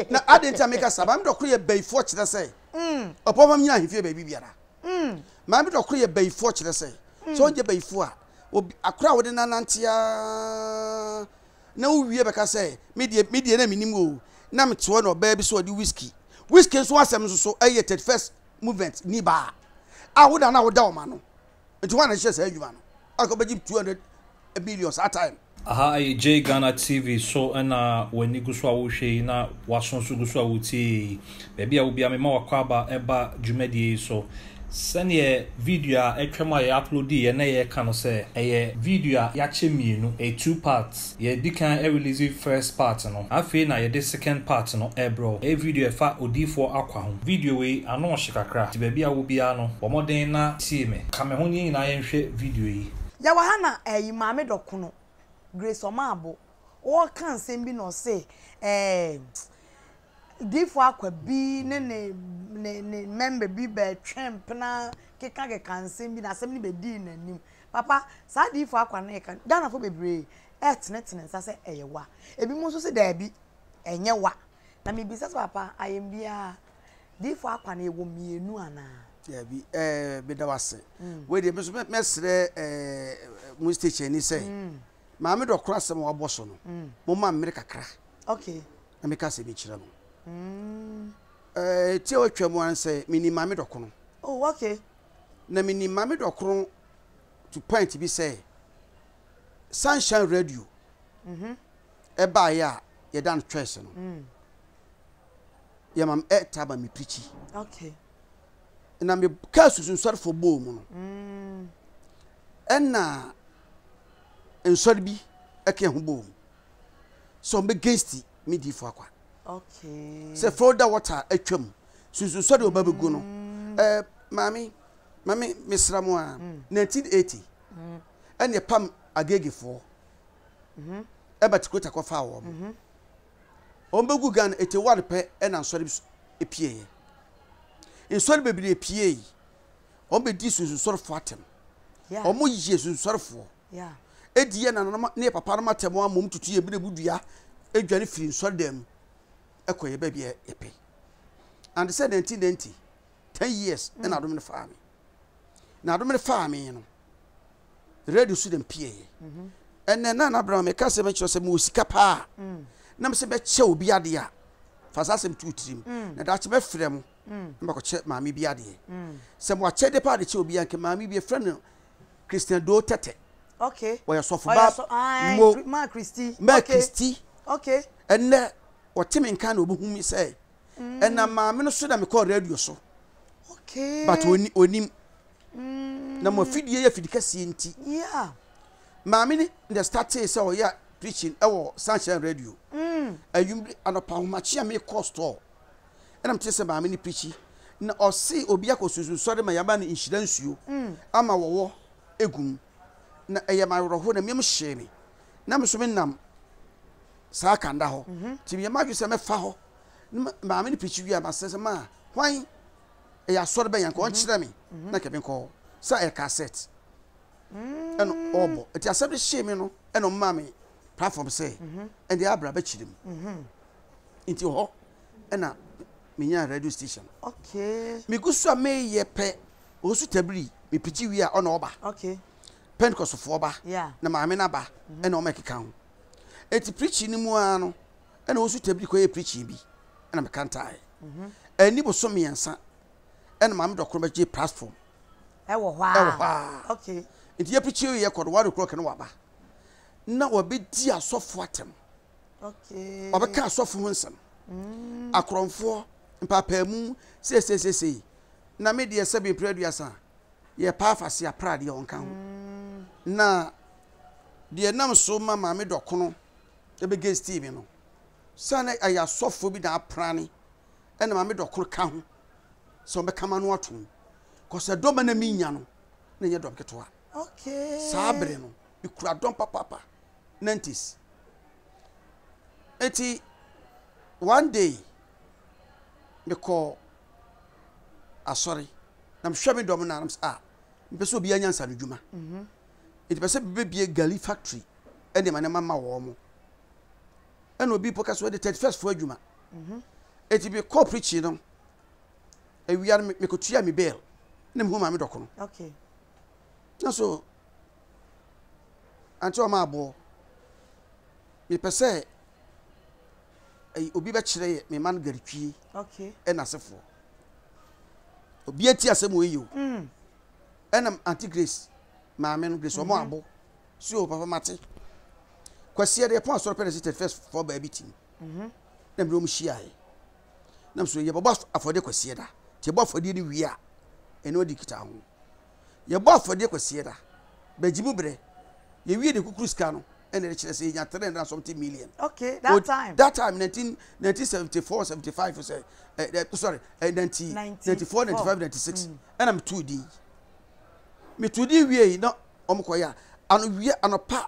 Na adɛn nti a meka saa? Maame dɔkoro yɛ bayifoɔ kyerɛ sɛ ɔpɔ ma nyina ahemfie baabi biara. Maame dɔkoro yɛ bayifoɔ kyerɛ sɛ sɛ ɔnyɛ bayifoɔ a obi akora a wode no anante ara na wowie bɛka sɛ me deɛ me deɛ na menim o na mete hɔ na ɔbaa bi sɛ ɔde whisky whisky nso asɛm nso so ɛyɛ 31st movement ni baa a woda na woda ɔma no nti wɔn na ɛhyɛ saa adwuma no a kɔbɛgye 200 billion saa time. Aha ɛyɛ Jay Ghana TV so na w'ani gu so a wohwɛ yi na w'aso nso gu so a wotie yi. Baabi a wobia mema w'akwaaba ɛba dwumadie yi so. Sɛdeɛ video a atwam a yɛ uploadi yɛ na yɛreka no sɛ ɛyɛ video a yɛakyɛ mmienu, ɛyɛ two parts. Yɛadi kan arelease first part no, afei na yɛde second part no rebrɛ wo. Ɛyɛ video a ɛfa Odiyifoɔ Akwa ho. Video wei, ano ɔhye kakra, nti baabi a wowɔ biara no, bɔ mmɔden na tie me. Ka me ho na yɛn nyinaa yɛnhwɛ video yi. Yɛwɔ ha na ɛyi maame dɔkono Grace Ɔmaabo ɔɔka nsɛm bi na ɔse ɛɛ Diifo Akwa bi ne ne ne ne mɛmba bi bɛtwe mpena kekakeka nsɛm bi na asɛm no bɛdii n'anim. Papa, saa Diifo Akwa no reka, Ghanafo bebree retenetene nsa sɛ ɛyɛ wa. Ebinom nso se daabi, ɛnyɛ wa. Na mebisa sɛ papa, ayɛn biara, Diifo Akwa no yɛwɔ mmienu anaa? Daabi, ɛɛ meda wo ase. Wei deɛ me nso mɛsrɛ ɛɛ mo station ni sɛ, maame dɔkoro asɛm a wabɔ so no, momma mmere kakra. Okay. Na meka asɛm yi kyerɛ no. Ɛɛ ti a watwa mu ara sɛ menim maame dɔkono. Oh, okay. Na menim maame dɔkono to point bi sɛ Sunshine Radio ɛbaeɛ a yɛda no choice no. Yɛma me ɛta ma me pirikyi. Okay. Na me kaa susu nsɔrefoɔ bɔɔ mu no. Ɛna nsɔre bi ɛka ho bɔɔ mu. sɛ wɔn bɛ gesti me diifo akwa sɛ Florida water atwam sunsun sɔde ɔba bɛgu no mm. ɛɛ eh, maame maame mesra mu a 1980 mm. ɛna ɛpam agegefoɔ mm-hmm. ɛba tikurota kɔfaa wɔn mm-hmm. wɔn bɛgu Ghana 81 pɛ ɛna nsɔre bi pieeɛ nsɔre bebree pie wɔn bɛdi sunsun sɔrefoɔ atɛm wɔn yie sunsun sɔrefoɔ. Edi yɛn nananom ne yɛn papanom atɛm a mmom tutu yɛn berebu dua dwane firi nsɔredan mu kɔ yɛn baabi a yɛpɛ. And sɛ 1990, 10 years ɛna adom no faa me. Na adom no faa me no, radio so na mpieeɛ. Ɛnɛ na na abena meka sɛ mɛkyerɛ sɛ mewɔ sika paa na mesɛ bɛkyɛ obi adeɛ a fa saa asɛm to tirim na daakye mɛfrɛ mo na makɔkyɛ maame bi adeɛ. Sɛ mo akyɛdeɛ paa de kyɛ obi a nka maame bi ɛfrɛ no Christian Doe Tɛtɛ. Okay. Wɔyɛ sɔfo ba mo. Ma Christy. Ma Christy. Okay. Ɛnɛ wɔte me nka na obi hu mi sɛ ɛna maame no so na mekɔɔ radio so. Okay. But oni onim. Na mo afidie yɛ afidi kɛseɛ nti. Yeah. Maame ni na startee sɛ ɔyɛ preaching ɛwɔ Sunshine Radio. Ayumbi anɔpa ahomakye a mekɔ store. Ɛna mete sɛ maame no pirikyi na ɔse obi akɔ sunsun sɔre ma yɛama no nhyira nsuo ama wɔwɔ egu mu na ɛyɛ me awerɛho na miam hyee me na me nso me nam saa kanda hɔ nti meyɛ m'adwene sɛ mɛfa hɔ na maame no pirikyi wie a masɛ sɛ maa hwan ɛyɛ asɔre bɛn anka ɔnkyerɛ me na nka menkɔ hɔ sɛ ɛyɛ cassette ɛna ɔbɔ nti asɛm no hyee me no ɛna ɔmaa me platform sɛ ɛnde abra bɛkyerɛ mu Nti hɔ na menyaa radio station. Okay. Megu so a meyɛ pɛ, Owusu Tabiri, mepikyi wie a ɔna ɔba. Okay. Pentecostfoɔ ba. Yeah. Na maame no aba mhm. ɛna ɔma ɛkeka ho. Eti preaching no mu ara no, ɛna Owusu Tabiri kɔyɛ preaching bi ɛna mekantaeɛ. Mhm. Ɛni boso mmiɛnsa ɛna maame dɔkono bɛgye platform. Ɛwɔ hɔ a. Ɛwɔ hɔ a. Okay. Nti yɛ preaching yɛ kɔ no 1 o'clock no waba. Na wɔbɛdi asɔfo atɛm. Ɔbɛka asɔfo ho nsɛm, akorɔmfoɔ, mpaapaamu, seiseiseisei. Na me deɛ sɛbe mprɛ aduasa, yɛrepa afase apra deɛ ɔnka ho. Na deɛ ɛnam so ma Maame Dɔkono bɛgɛstii me no, sɛ na ɛyɛ asɔfoɔ bi na aprane ɛna Maame Dɔkono ka ho sɛ ɔbɛka m'ano atom. Kɔsɛ dɔm a na menya no, na ɛnyɛ dɔm ketewa. Saa bere no, mekura dɔm papaapa. 90s. Eti one day mekɔɔ asɔre na mehwɛ me dɔm no a na mesɛ ah mepɛ sɛ obiara nya nsanodwuma. Mhm. Nti pɛ sɛ mebɛbie gali factory ɛne ma nneɛma ma wɔn mo. Ɛna obi po ka sɛ wɔde 31st foɔ adwuma. Eti mekɔɔ preaching no, awia no mekɔtua me bail na mehu maame dɔkono. Okay. Na so ante ɔma aboɔ mepɛ sɛ obi bɛkyerɛ yɛ me ma no garitwie ɛna asefoɔ obi ati asɛm wɔ yi o mm. ɛna ante Grace maame no Grace ɔmo mhm. abo so o papa mate kwasi ɛde ɛpɔn asɔrɔ pɛ na sɛ 31st fɔ baabi tim mhm. na mene ɔmo hyiaeɛ nam so yɛbɛbɔ afɔdeɛ kwasiɛ da nti yɛbɔ afɔdeɛ no wie a ɛne ɔdi kita ho yɛbɔ afɔdeɛ kwasiɛ da bɛgye mu berɛ yɛwie de kukuru sika no ɛna ɛde kyerɛ sɛ yɛnya 300 and something million okay that o, time that time 19 1974 75 sɛ eh, eh, sorry eh, 90, 94 95 96 ɛna metuu din metuu din wie yi na wɔn kɔ yɛ a ano wie anɔpa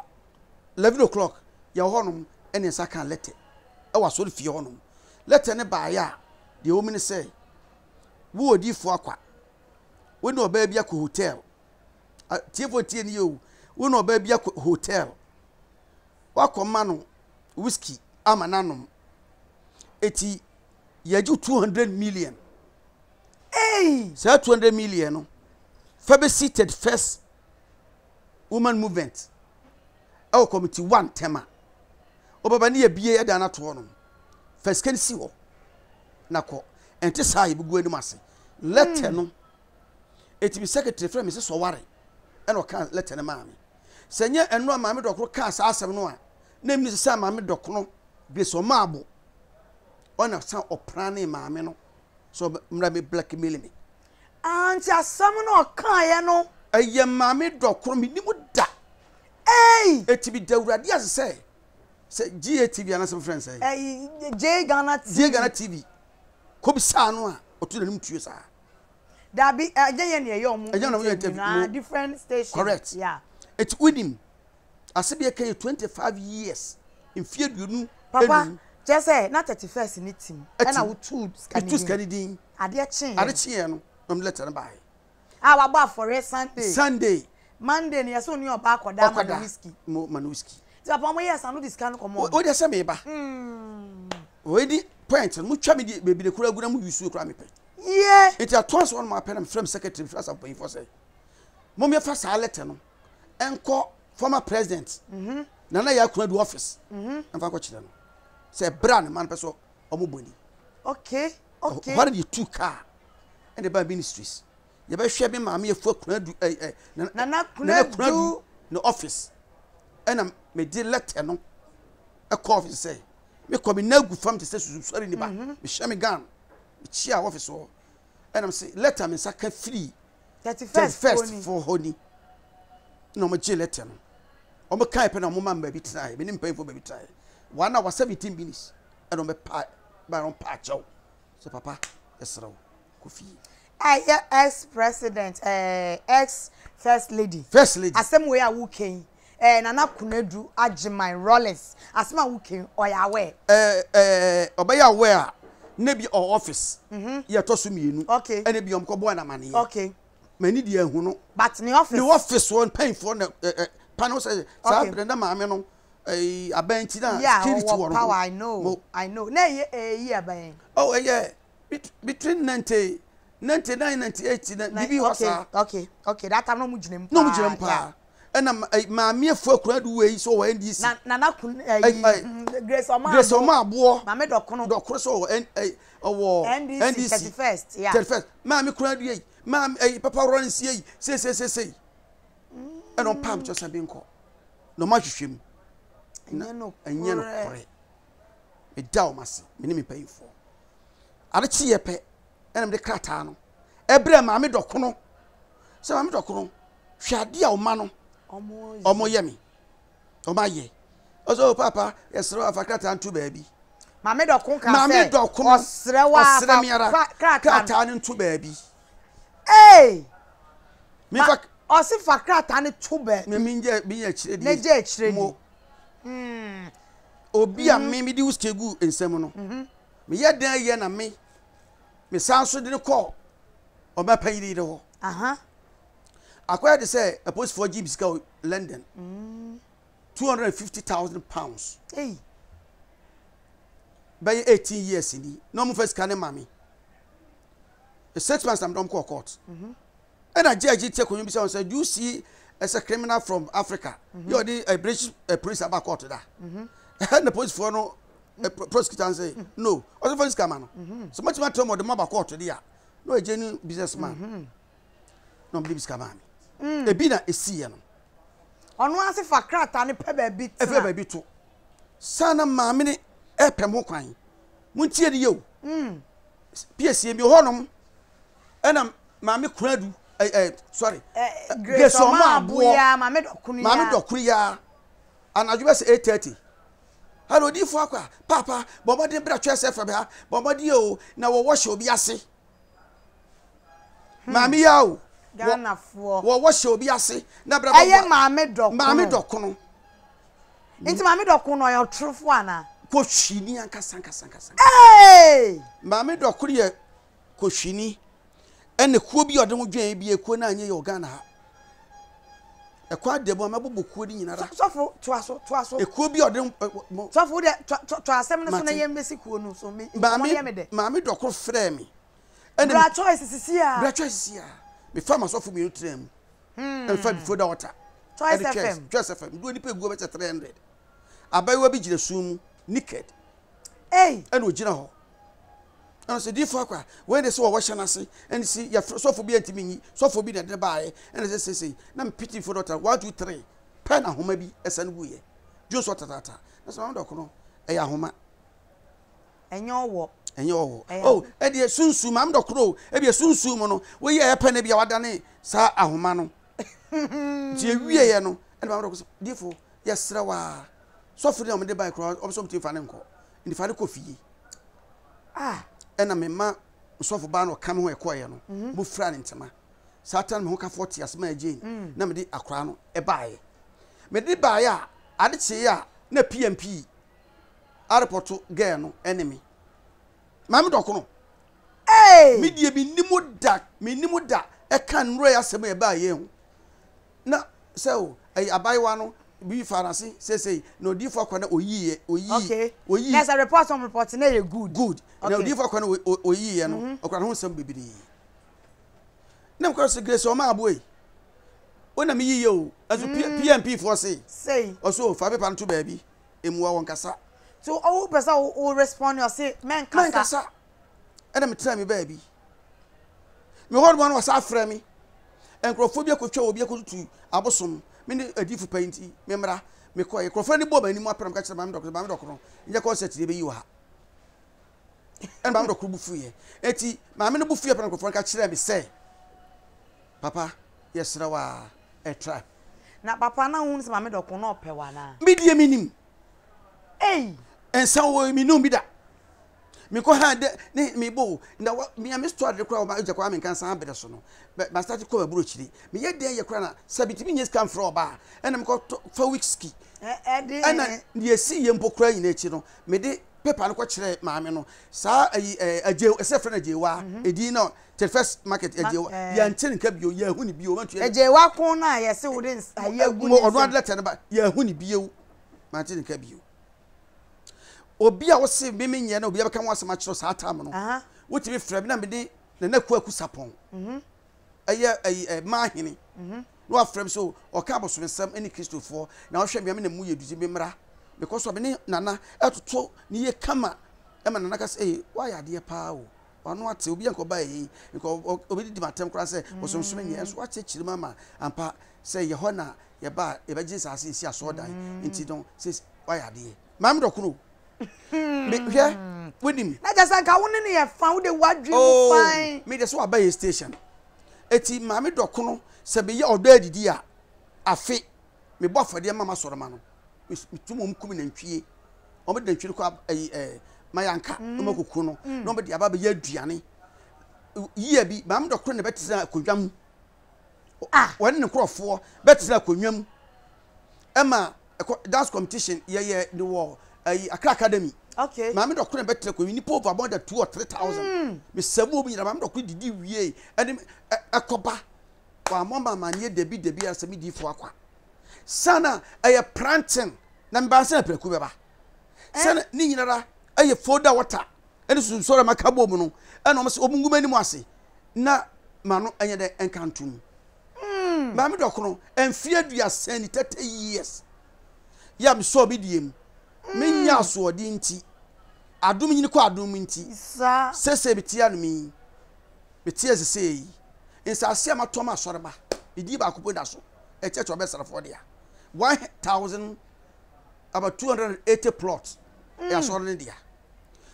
11 o'clock yɛwɔ hɔnom ɛne nsa kan lɛtɛ ɛwɔ asɔre fie hɔnom Lɛtɛ no baeɛ a, deɛ ɛwɔ mu ne sɛ, wo odiyifoɔ akwa, wo ne ɔbaa bi akɔ hotel. Tiefoɔ tie nie o, wo ne ɔbaa bi akɔ hotel. Wakɔma no whisky ama no anom. Eti yɛgye 200 million. Hey! Saa 200 million no, fa bɛsi 31st woman movement ɛwɔ committee one tɛma. Wobɛba ne yɛbie ɛdan no ato hɔ nom. Fa sika no si hɔ na kɔ. Ɛnte saa a yɛbɛgu anim ase. Lɛtɛ no, ɛti me secretary frɛ me sɛ sɔware ɛna ɔka lɛtɛ no maa me. Sɛ nyɛ ɛno a maame dɔkono kaa saa asɛm no a, na ɛmini sɛ sɛ maame dɔkono Grace Ɔmaabo ɔna san ɔprane maame no sɛ mmra me blackmail me. Ah, nti asɛm no ɔkaeɛ no. Ɛyɛ maame dɔkono menim da. Ei! Eti meda Awurade ase sɛ sɛ GATV anaasɛ mofrɛ no sɛn? Ɛyi J Ghana TV. J Ghana TV. Kɔbisaa no a ɔto n'anim tuo saa. Dabi ɛnyɛ yɛn na yɛyɛ ɔmo interview na different station. Correct. Yeah. Eti wonim ase bi ɛka yɛ 25 years mfie aduonu. Papa kyerɛ sɛ na 31st ne tim ɛna wotu sika ne din. Metu sika ne din. Adeɛ kyeeɛ. Ade kyeeɛ no na ɔmo letter no baeɛ. A wabɔ afɔreɛ Sunday. Sunday. Monday no yɛsɛ ɔne ɔbaa kɔda ama no whiskey. Mo ma no whiskey. Ti papa ɔmo yɛ sa no de sika no kɔmɔ. O deɛ sɛ meba. Wei di point no mo twa me di beebi de kura gu na mo yusu kura me pɛ. Yie. Nti ato aso ɔno ma pɛ na me frɛ me secretary me frɛ asafo mpanyinfoɔ sɛ mo yɛ fa saa letter no ɛnkɔ former president mm -hmm. Nana Yaa Konadu office mm -hmm. ɛnfa kɔ kyerɛ no sɛ ɛbrɛ a ne ma no pɛ sɛ ɔmo bɔ ni. Okay. Okay. Hɔ de tu kaa ɛna ɛbaa ministries yɛbɛhwɛ me maame afua kunadu ɛ ɛ nana kunadu ne office ɛna mede lɛtɛ no ɛkɔ office sɛ mekɔ me nan gu fam te sɛ sususɔre nipa mhm. mehyɛ me gown mekyia office hɔ ɛna mese lɛtɛ me nsa ka firi 31st foɔ hɔ ni na wɔn gye lɛtɛ no wɔn kan pɛ na wɔn ma me baabi tenaeɛ me ne mpanyinfoɔ baabi tenaeɛ one hour 17 minutes ɛna wɔn bɛ pa ba wɔn pa akyɛw sɛ papa yɛsrɛ wo kɔ fie. Ɛyɛ ex president ɛɛ ex first lady. First lady. Asɛm wei a woka yi ɛɛ Nana Konadu Agyeman Rawlings asɛm a woka yi ɔyɛ aware. Ɛɛ ɛɛ ɔbɛyɛ aware a na bi ɔwɔ office. Mm-hmm. Yɛ ɛtɔ so mmienu. Okay. Ɛna bi wɔn kɔ bɔ anamaneɛ. Okay. Mɛ ni deɛ ehu no. But ne office. Ne office wɔ mpanyinfoɔ na ɛ ɛ panel sɛ saa abirɛ na maame no ɛyi abɛn ti na security wɔ no ho. Yeah, ɔwɔ power I know I know na ɛyɛ ɛyi abɛn. Oh ɛyɛ. Between 90, 99, 98 na bibi hɔ saa. Okay, okay, that time na ɔmo gyina mu paa. Na ɔmo gyina mu paa. Ɛna maame afua akura do wei sɛ ɔwɔ NDC. Na nana kun ɛyi Grace ɔmo aboɔ. Grace ɔmo aboɔ. Maame dɔkono. Dɔkono sɛ ɔwɔ N ɛyi ɔwɔ NDC 31st yeah. 31st maame kura do yi maame ɛyi papa wura ne sie yi sei sei sei sei. Ɛna ɔpam kyerɛ sɛ bi nkɔ na ɔmo ahwehwɛ mu. Ɛnyɛ no korɛ. Meda wɔn ase me ne me mpanyinfoɔ. Ade kyeeɛ pɛ ɛna mede krataa no ɛbrɛ maame dɔkono sɛ maame dɔkono hwɛ adeɛ a ɔma no ɔmo yɛ me ɔmo ayɛ ɔsɛ o papa yɛsrɛ afa krataa nto baabi. Maame dɔkono ka sɛ ɔsrɛ wa afa krataa no nto baabi. Ee. Ma ɔsi fa krataa no to baabi. Na mi nyɛ mi nyɛ akyire di. Ne gye akyire di. Obi a me mede wo sika gu nsam no. Meyɛ dɛn yɛ na me mesan so de no kɔ ɔma panyin yere hɔ. Akɔyɛ de sɛ apolisifoɔ gye me sika wɔ London. £250,000. Bɛyɛ 18 years ni na ɔmo fa sika ne ma me. 6 months na mede ɔmo kɔɔ court. Ɛna judge te akonnwa bi sɛ wɔn sɛ, "Do you see as a criminal from Africa yɛ ɔde a British police aba court da?" Ɛna polisifoɔ no prosecutor sɛ no, ɔsɛ fa sika ma no sɛ mɔtumi atɛ ɔmo ɔde mo aba court de a na ɔyɛ genuine business man na ɔmo de sika maa mi. Ebi na esi yɛ no. Ɔno ase fa krataa ne pɛ baabi tena. Ɛfɛ baabi to sanna maame ne ɛpɛ mo kwan mo ntie de yɛ o. Piesie bi hɔnom ɛna maame kunadu ɛ ɛ sorry, Grace ɔmo aboɔ maame dɔkono maame dɔkono ya anadwo bɛ sɛ 8:30. "Hello, odiifo akɔ a paapa, bɔ mmɔden bra twɛ sɛ fam ha, bɔ mmɔden o na wɔwɔ hyɛ obi ase." Maame ya o. Ghanafoɔ. Wɔwɔ hyɛ obi ase na bra. Ɛyɛ maame dɔkono. Maame dɔkono. Nti maame dɔkono ɔyɛ ɔtorofo ana? Kɔhwini ankasa ankasa ankasa. Hey! Maame dɔkono yɛ kɔhwini. Ɛna kuo bi a ɔde ho dwen bi ekuo no anyɛ yɛ wɔ Ghana ha. Ɛkɔ adamu a mɛbobɔ kuo no nyinara. Sɔfo, toa so, toa so. Ekuo bi a ɔde mo. Sɔfo de toa toa asɛm no so na yɛn bɛsi kuo no so. Mi nkɔmɔ yɛ mi dɛ. Maame dɔkoro frɛ mi. Ɛna Bra Choice sisi a. Bra Choice sisi a. Mefa ma sɔfo mmienu tena mu. Ɛna mefa before da water. Choice FM. Choice FM. Nduo nipa egu bɛsɛ 300. Abayewa bi gyina sum mu naked. Hey. Ɛna ogyina hɔ. Ɛna sɛ diifo akɔ a wei de sɛ wɔwɔ hyɛ n'ase ɛna si yɛfrɛ sɔfo bi antumi nyi sɔfo bi na ɛde ne baayɛ ɛna sɛ sɛsɛyi na mepiti fo dɔta 1 2 3 pɛ na ahoma bi ɛsane guiɛ dwo nso ɔtatata na sɛ maame dɔko no ɛyɛ ahoma. Ɛnyɛ ɔwɔ. Ɛnyɛ ɔwɔ. Oh, ɛdeɛ sunsun maame dɔko o, ɛdeɛ sunsun mu no woyɛ ɛpɛ na bi a wadane saa ahoma no. Nti ewieɛ no ɛna maame dɔko sɛ, "Diifo, yɛsrɛ waa, sɔfo no a wɔde bae koraa ɔbɛsɛ ɔmtumi fa ne nkɔ nti fa ne kɔ fie." Ah. Ɛna mema sɔfo baa no ɔka me ho ɛkɔeɛ no, mo fira ne ntoma saa ta no me ho kafoɔ te ase maa Jane na mede akwaraa no ɛbaeɛ. Mede baeɛ a ade kyeeɛ a na PMP arepɔto girl no ɛne me maame dɔkono. Hey! Me deɛ mennim da, mennim da ɛka nnora yi asɛm a ɛbaa yɛn ho na sɛ o ɛyɛ abayewa no bi fa n'ase seesei na odiifo akwa na oyiiɛ oyii. Okay. Oyii. Na sɛ report on report na ɛyɛ good. Good. Okay. Na odiifo akwa na oyiiɛ no ɔkura ne ho nsɛm bebree na mekɔ sɛ Grace ɔma aboe yi wo na meyiiɛ o ɛso PMP foɔ se sei ɔso o fa pepa no to baabi emua wɔn kasa. So ɔwo pɛ sɛ wo respond ɔse mɛnkasa. Mɛnkasa. Ɛna metena me baabi. Me hɔ nom na wɔsan frɛ me. Nkurɔfoɔ bi akɔtwa obi akɔtutu abosom. Me ne adiyifo pa yi nti, memmra. Mekɔeɛ. Nkurɔfoɔ ani bɔɔ m'anim apɛ na meka kyerɛɛ maame dɔkono sɛ, Maame dɔkono, nyɛ concert deɛ ɛbɛyi wɔ ha. Ɛna maame dɔkono bo fuiɛ. Enti maame no bo fuiɛ pɛ na nkurɔfoɔ no ka kyerɛɛ me sɛ, Papa, yɛsrɛ wo ara, ɛtra. Na papa na wohunu sɛ maame dɔkono na ɔpɛ wo anaa? Me deɛ menim. Ei! Nsa wɔ yi menum bi da. Mekɔ ha dɛ ne mebɔ o na wa mea me store de koraa ɔma agya koraa menka nsan abere so no bɛ ma start kɔ m'aburokyiri meyɛ dɛn yɛ koraa na sɛ bitumi nyɛ sika mfrɛ ɔba a ɛna mekɔ tɔ fa whisky ɛde ɛna deɛ esi yɛ mpo koraa nyinaa akyi no mede paper no kɔ kyerɛ maame no saa ayi ɛɛ agye ɛsɛ frɛ no agyewa edin na 31st market agyewa yɛnte ne nka bio yɛahu ne bio mantu yɛ agyewa ko no a yɛse wode ayi agu ne ɔno ade lɛtɛ no ba yɛahu ne bio mante ne nka bio. Obi a wose me menyɛ na obi abɛka ho asɛm akyerɛ saa tam no, wotumi frɛ me na mede Nana Kwaku Sapɔn ɛyɛ ɛyi ɛ maahene na wafrɛ me so ɔka abosomsɛm ne Kristofoɔ na ɔhwɛ me a me na mu yɛ dudzi me mmra mekɔ so a me ne Nana ɛtoto ne yie kama ɛma Nana ka sɛ ee wayɛ adeɛ paa o wano ate obi a nka ɔba yɛ nka obi didi m'atɛm koraa sɛ bosomsom nyɛ nso wakyerɛkyerɛ mu ama ampa sɛ yɛ hɔ na yɛba a yɛbɛgye nsaase yɛsi asɔɔdan nti no sɛ wayɛ adeɛ maame dɔkono me hwɛ wonim. Na kyɛ sɛ nka wo ne no yɛ fa wode w'adwene mu fan. Me deɛ sɛ waba yɛ station eti maame dɔkono sɛ meyɛ ɔdɔ adidi a afe mebɔ afɔdeɛ ma m'asɔrema no metum wɔn kum nantwie wɔn de nantwie no kɔ ɛyi ɛɛ mayanka na wɔn akɔku no na wɔn de aba abɛyɛ aduane yie bi maame dɔkono na ɛbɛtena akonnwa mu wɔne ne nkurɔfoɔ bɛtena akonnwa mu ɛma ɛkɔ dance competition yɛyɛ de wɔ ɛyi Accra Academy. Okay. Maame dɔkono bɛtena akonnwa nipa over more than 2 or 3,000. Mesɛ mu obi nyina maame dɔkono didi wie ɛne ɛkɔba wɔamɔ ma amaneɛ dabi dabi asɛ me diifo akwa sana ɛyɛ pranten na meba sɛ prɛko bɛba sɛne ne nyinara. ɛyɛ folda water ɛne sunsɔre a maka bɔ mu no ɛna wɔn sɛ wɔn ngu m'anim ase na ma no ɛnyɛ dɛ ɛnka ntom. Mm. Maame dɔkono mfeɛ aduasa ni 30 years yɛ a mesɔɔ me deɛ mu menya mm. asoɔden nti adom nyini kɔ adom nti sɛsɛ mete anom yi mete asesɛ yi nsase a matɔ ma asɔreba medin baako po da so ɛkyɛkyɛ ɔbɛsrafoɔ dea 1000 about 280 plot ɛyɛ mm. asɔre no dea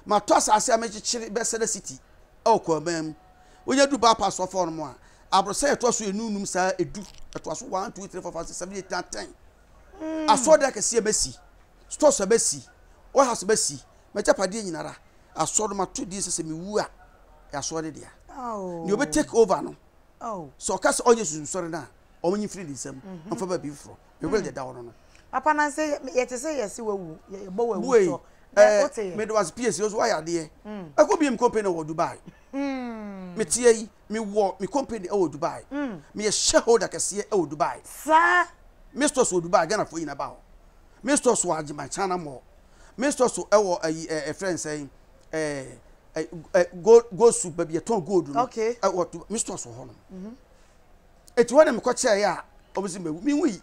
matɔ asase a mekyekyere bɛsɛdɛ city ɛwɔ kwaman mu wonya du baa pass ɔfɔ no mu a abrɔsɛ ɛtoa so enum num saa edu ɛtoa so 1 2 3 4 5 6 7 8 9 10 Asɔrdan akɛseɛ mɛsi, stores mɛsi, warehouse mɛsi, m'agyapadeɛ nyinara, asɔre no mato din sɛ sɛ mewu a, ɛyɛ asɔre no dea. Nea ɔbɛ take over no, sɛ ɔka sɛ ɔnyɛ sunsum sɔre no a, wɔn nyi mfiri ne nsam, ɔmfa baabi foforɔ. Me will deɛ da hɔ no no. Papa na sɛ yɛte sɛ yɛse wawu, yɛbɔ wawu Buei, sɔ. eh, wote yɛ? Mede wase PAC nso wayɛ adeɛ. Ɛkɔ biem company wɔ Dubai. Meteɛ yi, mewɔ me company wɔ Dubai. Meyɛ shareholder kɛseɛ wɔ Dubai. Saa. Me stores wɔ Dubai, Ghanafoɔ nyinaa ba hɔ. Me stores wɔ Agyeman China Mall. Me stores wɔ ayi ɛ ɛfrɛ nsɛn ɛ ɛ gold gold soup baabi yɛtɔn gold no. Okay. Ɛwɔ Dubai, me stores wɔ hɔ nom. Eti hɔ na mekɔ kyɛɛ a wɔn si mewu menwui.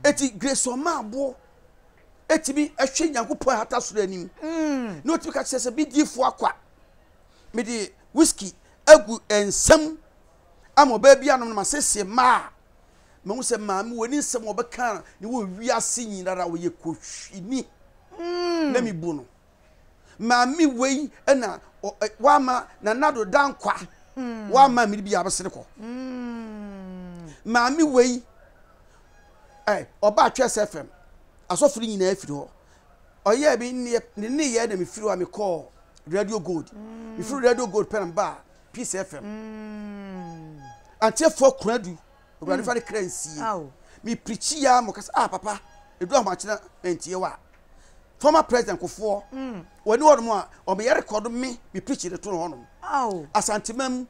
Eti Grace Ɔmaabo etimi ɛhwɛ Nyankopɔn ahata soro anim. Na otimi ka kyerɛ sɛ bi diifoɔ akwa. Mede whisky agu nsam ama ɔbaa bi anom na masiesie mmaa a mahu sɛ maame wɔ ne nsɛm a ɔbɛka ne wɔ wiase nyinara ɔyɛ kohwini mm. na mebu no maame wei na wama nanado dankwa mm. wama mmiri bi abɛsene kɔ mm. maame wei ɔba atwɛ sɛ fam asɔfo no nyinaa firi hɔ ɔyɛɛ me ne ne nneyɛɛ na mefiri hɔ a mekɔɔ radio gold mm. mefiri radio gold pɛ na mebaa peace fm mm. anteɛfoɔ koradu awurade fa ne kra nsie mepirikyi ya ma ɔkasa ah papa ɛdu ahomakyena mantie wa former president kofoɔ mm. wɔne hɔnom a ɔmeyɛ rekɔdo me mepirikyi de to no hɔnom asantema mu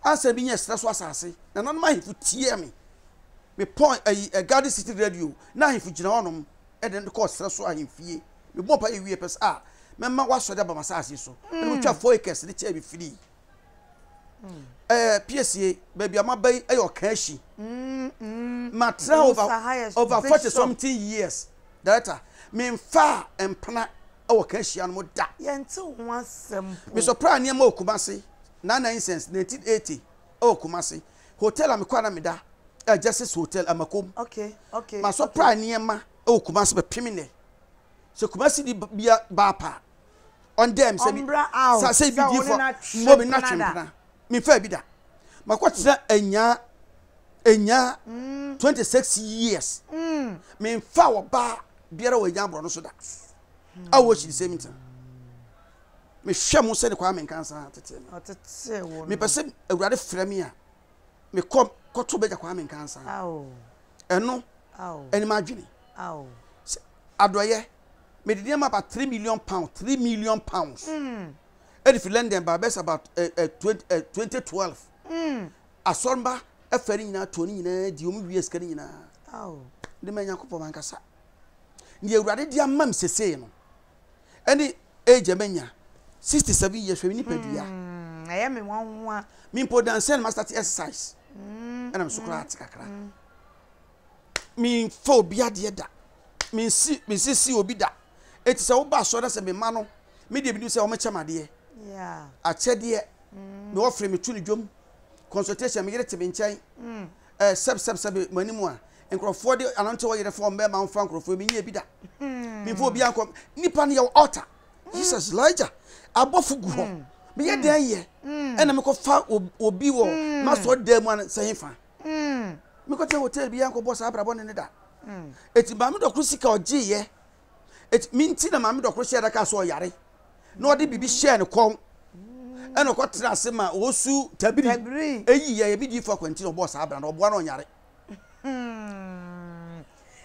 ansa bi nyɛ serɛ so asase nananom ahemfo tie me mepɔn ayi eh, garden city radio na ahemfo gyina hɔnom de no kɔɔ serɛ so ahemfie. Mebɔɔ mpaeɛ wieeɛ pɛ sɛ, Ah, mɛma w'asɔre aba m'asase so. Ɛna wɔtwaa mm. acres de kyɛɛ me firii. Mm. Eh, PSA, baabi a maba yi yɛ ɔka mm, mm. Matena over, over 40 something years. Director, memfaa mpena wɔ ka no mu da. Yɛnte ho asɛm po. Mesɔpraa nneɛma wɔ Kumase, Nana Incense, 1980 wɔ Kumase. Hotel a mekɔ a na meda, eh, Justice Hotel, Amakom. Okay, okay. Masɔpraa nneɛma wɔ Kumasi bɛpem nnɛ. Sɛ Kumasi ni bia baa pa ɔndɛm sɛ bi sa sɛ bi di fɔ mmɔ mi natwe mpena memfa bi da. Makɔtena anyaa anyaa 26 years memfa ɔbaa biara wɔ anyaa borɔ no so da. A wɔ the same thing. Mehwɛ mo sɛ ne Kwame Nkansah tetee me. Mepɛ sɛ Awurade frɛ me a mekɔ kɔto bɛgya Kwame Nkansah. Ɛno ɛne m'adwene. Sɛ adɔeɛ, mede nneɛma about three million pounds, three million pounds. Mm. Ɛde fi London ba bɛsɛ about eh, eh, 20, eh, 2012. Mm. Asɔremba ɛfɛ ne nyinaa toɔ ne nyinaa di wɔn wie sika ne nyinaa. De ma Nyankopɔn mankasa. Nea Awurade de ama me sesei no, ɛne age a manya, 67 years hwɛ me nipadua. Mm, ɛyɛ me nwanwa. Me mpo dansɛ na ma start exercise. Mm, ɛna me so koraa te kakra. Mm. Memfa obi adeɛ da. Mensi mensisi obi da. Eti sɛ woba asɔre na sɛ me ma no, me deɛ menim sɛ wɔkyɛ me adeɛ. Yeah. Akyɛdeɛ. Mm. Me wɔfrɛ me tu ne dwom. Consultation me yere te me nkyɛn. Mm. Eh, sɛb sɛb sɛb mo anim a nkurɔfoɔ de anante wɔ yere fɔ mbɛɛma mfa nkurɔfoɔ menyɛ bi da. Mm. Memfa obi ankɔ. Nipa no yɛwɔ altar. Mm. Jesus Elijah abɔfo gu hɔ. Mm. Meyɛ mm. dɛn yɛ? Mm. Ɛna mekɔfa obi wɔ mm. masɔre dan mu a sɛ hefa. Mekɔtena hotel bi ankɔbɔ saa abrabɔ ne ne da. Eti maame dɔkoro sika ɔgyeeɛ. Eti me nti na maame dɔkoro hyɛɛ da kaa sɛ ɔyare. Na ɔde biribi hyɛɛ ne kɔn. Ɛna ɔkɔtena ase ma ɔsu tabiri. Eyi yɛ ebi diifo akwanti na ɔbɔɔ saa abra na ɔboa na ɔnyare.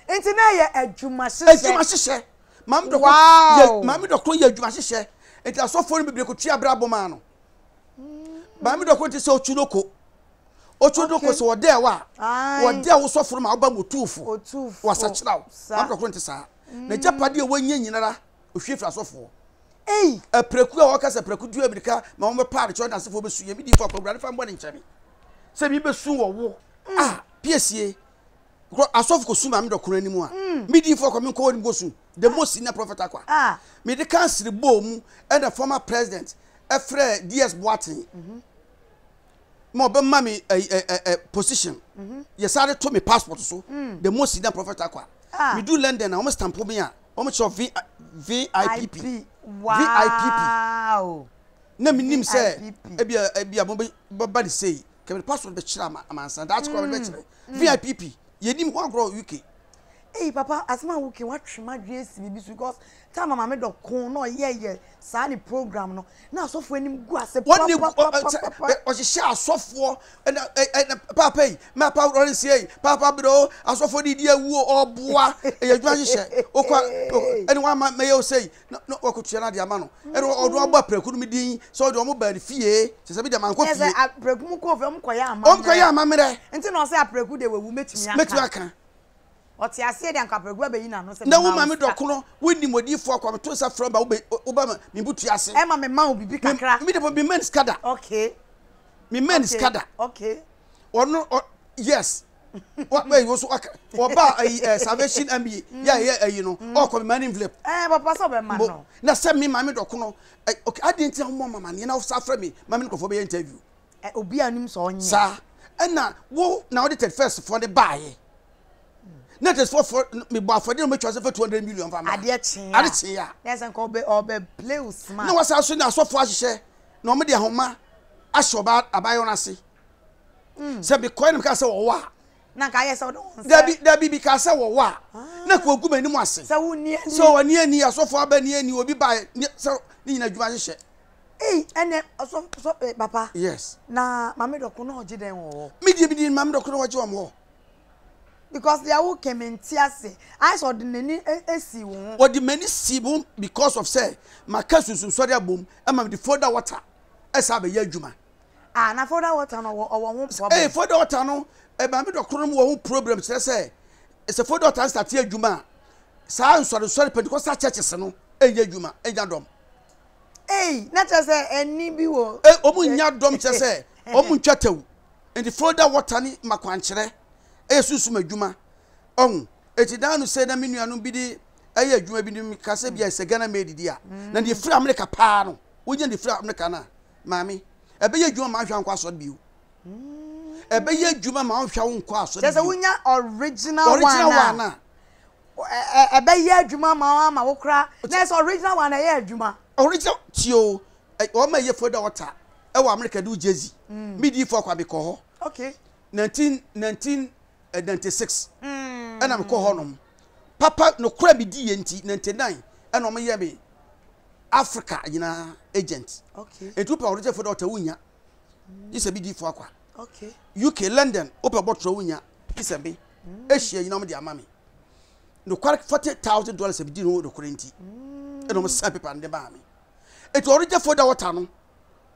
Nti na ɛyɛ adwuma hyehyɛ. Adwuma hyehyɛ. Maame dɔkoro yɛ maame dɔkoro yɛ adwuma hyehyɛ. Nti asɔfoɔ no bebree kɔtua abrabɔ maa no. Maame dɔkoro nti sɛ ɔtu no ko. Otwo do kɔ sɛ wɔdɛɛ wo a, wɔdɛɛ wo sɔfo no ma woba mu otuufo, wɔasakyera wo. Maame dɔkoro nte saa. N'agyapadeɛ a wanya nyinara, ohwie firi asɔfoɔ. Ei! Apraku a wɔka sɛ praku tu amirika ma wɔbɛpa adekyɛ ɔdasefoɔ bɛsu yɛ me diifoɔ akɔ awurade fa mbɔ ne nkyɛn me sɛ mi bɛsu wɔ wo mm. a piesie asɔfo kɔsu maame dɔkono anim a mm. me diifoɔ akɔ menkɔ wɔ nim kɔsu the most senior prophet akwa ah. mede kansere bɔɔ mu ɛna former president ɛfrɛ ds boaten mm -hmm. ma ɔbɛma me ɛ ɛ ɛ position mhm. yɛsan de to me passport so mm. the most senior prophet akwa ah. medu london na wɔn stamp me a wɔn kyerɛ v vipp vipp na menim sɛ ebia ebia mo bɛba ne sei kɛmɛ passport bɛkyerɛ ama amansan daakye kora bɛkyerɛ mm. vipp yɛnim ho agorɔ uk. Hey papa asɛm a woke watwe m'adwene asi biribi so because time a maame dɔ ko na ɔyɛyɛ saa ne program no na asɔfoɔ anim gu ase papapapapa. Ɔhyehyɛ asɔfoɔ ɛna ɛna paapa yi mapa Lawrence yi paapa bro asɔfoɔ de di awuo ɔboa ɛyɛ adwuma hyehyɛ okɔ ɛne wama mɛyɛ ose yi na na wakɔtua no ade ama no ɛne ɔno abɔ apraku no mu din sɛ ɔde ɔmo baa ne fie kyɛ sɛ bi deɛ mankɔ fie. Ɛsɛ apraku mu kɔɔ fie ɔmo kɔyɛ amammerɛ. Ɔmo kɔyɛ amammerɛ. Nti na ɔsɛ apraku deɛ wawu mɛtumi aka. Mɛtumi aka. Ɔte aseɛ deɛ anka apraku abɛyi n'ano sɛ Na wo maame dɔkono wonim odiyifoɔ akwa meto nsa frɛ ba woba ma me butu ase. Ɛma me ma wo bibi kakra. Me de me ma sika da. Okay. Me ma sika da. Okay. Ɔno ɔ yes. Wa wei wo so aka ɔba ayi ɛ salvation army yɛ yɛ ayi no ɔkɔ me ma ne envelope. Ɛɛ papa sɛ ɔbɛma no. Na sɛ me maame dɔkono ɛ okay adeɛ nti na wɔn mama neɛ na wosa frɛ me ma me ne nkurɔfoɔ bɛyɛ interview. Ɛ obi a nim sɛ ɔnyɛ. Saa ɛna wo na wode 31st foɔ ne baayɛ. Na 31st foɔ mebɔ afɔdeɛ na wɔatwa sɛ fa 200 million fa mmra. Adeɛ kyee a. Ade kyee a. Na ɛsɛ nka ɔbɛ ɔbɛ play wo smart. Na wɔsan so ne asɔfoɔ ahyehyɛ na wɔde ahoma ahyɛ ɔbaa abaayewa no ase. Mm. Sɛ mekɔɛ na meka sɛ wɔwɔ a. Na nka ayɛ sɛ ɔde wɔn nsa. Dabi dabi bi ka sɛ wɔwɔ a. Ah. Na nka ogu m'anim ase. Sɛ wo ni ani. Sɛ wɔni ani asɔfoɔ aba ni ani obi ba sɛ ne nyina adwuma hyehyɛ. Ei ɛnɛ ɔsɔ sɔ eh, papa. Yes. Na maame dɔko na ɔgye dɛn wɔ hɔ. Mi die mi die maame dɔko na ɔgye wɔn hɔ. Because deɛ wo ke me nte ase. Ayɛ sɛ ɔde n'ani esi wo ho. Ɔde m'ani si ho because of sɛ maka sunsun sɔre abom ɛma me de folder water ɛsa abɛyɛ adwuma. Ah na folder water no ɔwɔ ɔwɔ ho problem. Ee folder water no maame dɔko no wɔ ho problem kyerɛ sɛ sɛ folder water start adwuma a saa nsɔre nsɔre Pentecostal churches no ɛnyɛ adwuma ɛnya dɔm. Ei, na kyerɛ sɛ ɛnne bi wɔ. E, wɔn nnya dɔm kyerɛ sɛ wɔn ntwa tɛw. Nti Florida water ne ma kwankyerɛ ɛyɛ sunsum adwuma. Ɔho, eti daa no sɛ na me nuanom bi de ɛyɛ adwuma bi no ka sɛ bia sɛ Ghana made di a, na deɛ firi Amerika paa no, wonya deɛ firi Amerika no a, maame, ɛbɛyɛ adwuma ma ahwɛ ankɔ asɔre bio. Ɛbɛyɛ adwuma ma ahwɛ wo nkɔ asɔre bio. Kyerɛ sɛ wonya original one a. Original one a. Ɛbɛyɛ adwuma ama wo ama wo koraa na ɛsɛ original one ɛyɛ adwuma. Original tie o wɔn a ɛyɛ foda water ɛwɔ America New Jersey mm. mi di fo akwa mi kɔ hɔ. Okay. 19 1996 ɛna mi kɔ hɔ nom papa nokora mi di yɛ nti 99 ɛna wɔn yɛ mi Africa nyinaa agent. Okay. Etu pɛ original foda water wunya. Gye sɛ mi di fo akwa. Okay. UK London wopɛ bɔtɔ wunya. Gye sɛ mi. Asia nyinaa wɔn de ama mi. Nokware $40,000 a medi no nokorɛ nti ɛna wɔn san paper no de maa me. Eti ɔregye foda water no